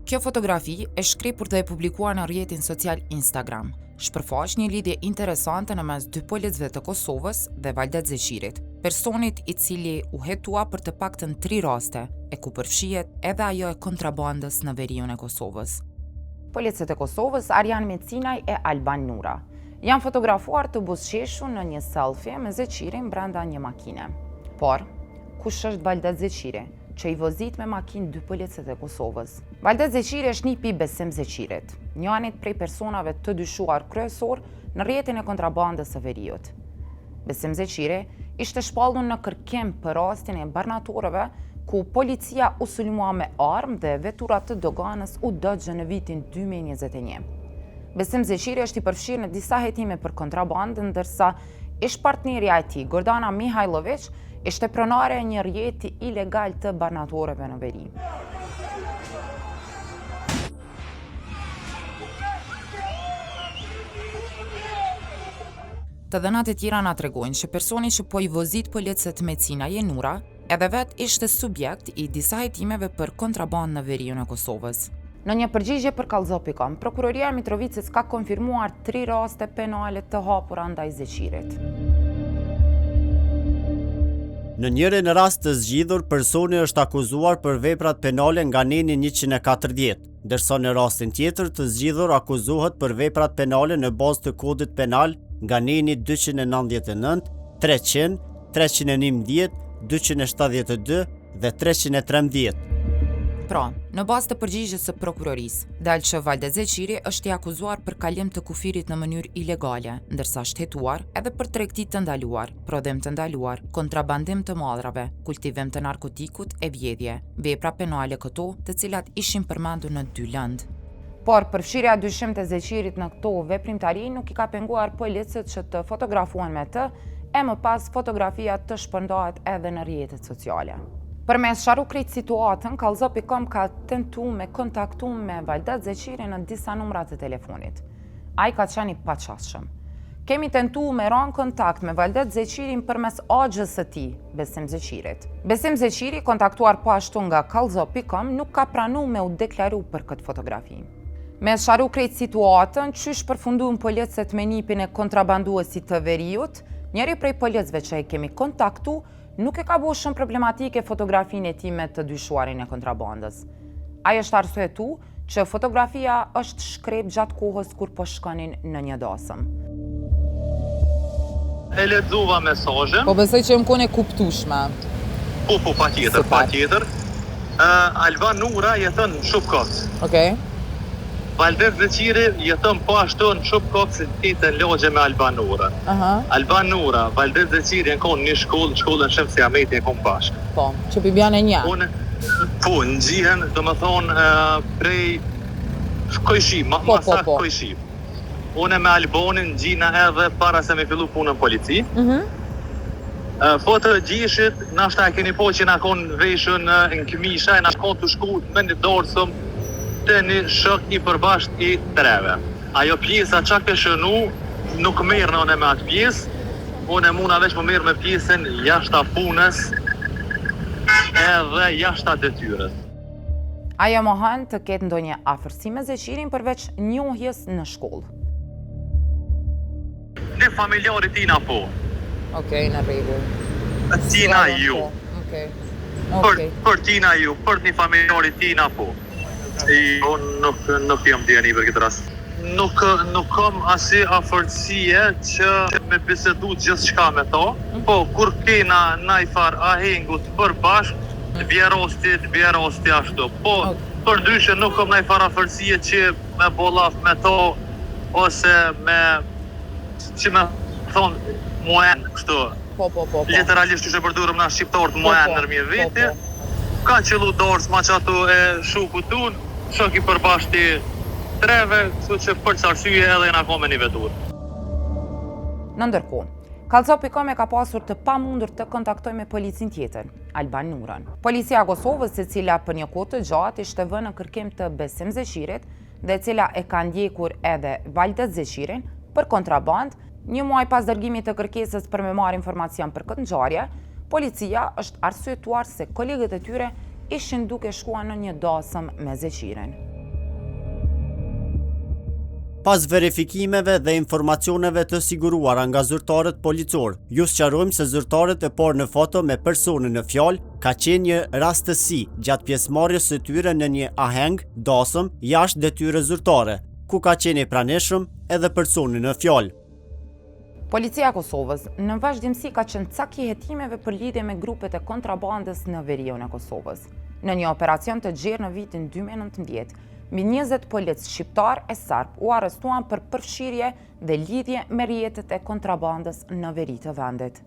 Kjo fotografi e shkrepur dhe e publikuar në rrjetin social Instagram, shpërfaq një lidhje interesante në mes dy policëve të Kosovës dhe Valdet Zeqirit, personit i cili u hetua për të paktën tri raste, e ku përfshihet edhe ajo e kontrabandës në veriun e Kosovës. Policët e Kosovës, Arjan Mecinaj e Alban Nura, janë fotografuar të buzëqeshur në një selfie me Zeqirin brenda një makine. Por, kush është Valdet Zeqiri? që i vozit me makinë dy policët e Kosovës. Valdet Zeqiri është nipi i Besim Zeqirit, njanit prej personave të dyshuar kryesor në rrjetin e kontrabandës së veriut. Besim Zeqiri ishte shpallur në kërkim për rastin e barnatoreve ku policia u sulmua me armë dhe vetura të doganës u dogjën në vitin 2021. Besim Zeqiri është i përfshirë në disa hetime për kontrabandë, ndërsa ish partnerja e tij, Gordana Mihajloviq, Ishte pronare e një rrjeti ilegal të barnatoreve në veri. Të dhënat e tjera na tregojnë që personi që po i vozit policët Mecinaj e Nura, edhe vetë ishte subjekt i disa hetimeve për kontrabandë në veriun e Kosovës. Në një përgjigje për Kallxo.com, Prokuroria e Mitrovicës ka konfirmuar tri raste penale të hapura ndaj Zeqirit. Në njërin rast të zgjidhur, personi është akuzuar për veprat penale nga neni 140, ndërsa në rastin tjetër të zgjidhur akuzohet për veprat penale në bazë të kodit penal nga neni 299, 300, 311, 272 dhe 313. Pra, në bazë të përgjigjes së prokurorisë, del që Valdet Zeqiri është i akuzuar për kalim të kufirit në mënyrë ilegale, ndërsa është hetuar edhe për tregti të ndaluar, prodhim të ndaluar, kontrabandim të mallrave, kultivim të narkotikut e vjedhje, vepra penale këto, të cilat ishin përmendur në dy lëndë. Por, përfshirja e dyshimtë e Zeqirit në këto veprimtari nuk i ka penguar policët që të fotografohen me të, e më pas fotografia të shpërndahet edhe në rrjetet sociale. Për me sqaru krejt situatën, Kallxo.com ka tentu me kontaktu me Valdet Zeqirin në disa numra të telefonit. Ai ka qenë i paqasshëm. Kemi tentu me ra në kontakt me Valdet Zeqirin përmes axhës së tij, Besim Zeqirit. Besim Zeqiri, kontaktuar po ashtu nga Kallxo.com, nuk ka pranu me u deklaru për këtë fotografi. Me sqaru krejt situatën, qysh përfundun policët me nipin e kontrabanduesit të veriut, njëri prej policëve që e kemi kontaktu, nuk e ka bo shumë problematike fotografinë e tij me të dyshuarin e kontrabandës. Ai është arsyetu që fotografia është shkrep gjatë kohës kur po shkonin në një dasëm. E lexova mesazhin. Po besoj që jom kon e kuptushme. Po po patjetër, patjetër. Alban Nura jeton në Shupkovc. Okej. Valdet Zeqiri jeton po ashtu në Shupkovc në të njëjtën lagje me Alban Nurën. Aha. Alban Nura, Valdet Zeqiri janë kon në një shkollë, në shkollën Shemsi Ahmeti janë kon bashkë. Po, që pi bjen e një. Unë, po, njihen, domethënë prej kojshi, ma, Po, ma po, saktë po. kojshi. Unë me Albanin njihna edhe para se me fillu punën në polici. Mhm. Foto e gjyshit, nashta e keni pa që jena kon veshun në këmisha, jena kon tu shku me një darsëm te një shok i përbashkët i treve. Ajo pjesa ça ke shënu, nuk merrna unë me atë pjesë, unë muna veç mu merr me pjesën jashta punës edhe jashta detyrës. Ajo mohon të ketë ndonjë afërsi me Zeqirin përveç njohjes në shkollë. Një familjar i tina po. Okej, në rregull. Tina ju. Po, okej. Për, për tina ju, për një familjar i tina po. Jo, nuk, nuk jam n'dijeni për këtë rast. Nuk, nuk kam asi afërsie që me bisedu gjithçka me to, po kur kena naj far ahengu të përbashkët, të bje rasti, të bje rasti ashtu. Po, përndryshe nuk kam naj far afërsie që me bo llaf me to ose me si me thonë mu en kështu po, po, po, po. literalisht qysh e përdorim na shqiptarët mu en po, nërmjet po, veti po. ka qëllu darsma qaty e shokut tonë shok i përbashkët i treve kështu që për qat arsye edhe jena kon me një veturë Në ndërkohë, Kallxo.com e ka pasur të pamundur të kontaktojë me policin tjetër, Alban Nurën. Policia e Kosovës, e cila për një kohë të gjatë ishte vënë në kërkim të Besim Zeqirit dhe e cila e ka ndjekur edhe Valdet Zeqirin për kontrabandë, një muaj pas dërgimit të kërkesës për me marrë informacion për këtë ngjarje, policia është arsyetuar se kolegët e tyre ishin duke shkuar në një dasëm me Zeqirin. Pas verifikimeve dhe informacioneve të siguruara nga zyrtarët policorë, ju sqarojmë se zyrtarët e parë në foto me personin në fjalë ka qenë një rastësi gjatë pjesëmarrjes së tyre në një aheng dasëm jashtë detyrës zyrtare, ku ka qenë i pranishëm edhe personi në fjalë. Policia e Kosovës në vazhdimësi ka qenë cak i hetimeve për lidhje me grupet e kontrabandës në veriun e Kosovës. Në një operacion të gjerë në vitin 2019, mbi 20 policë shqiptarë e serbë u arrestuan për përfshirje dhe lidhje me rrjetet e kontrabandës në veri të vendit.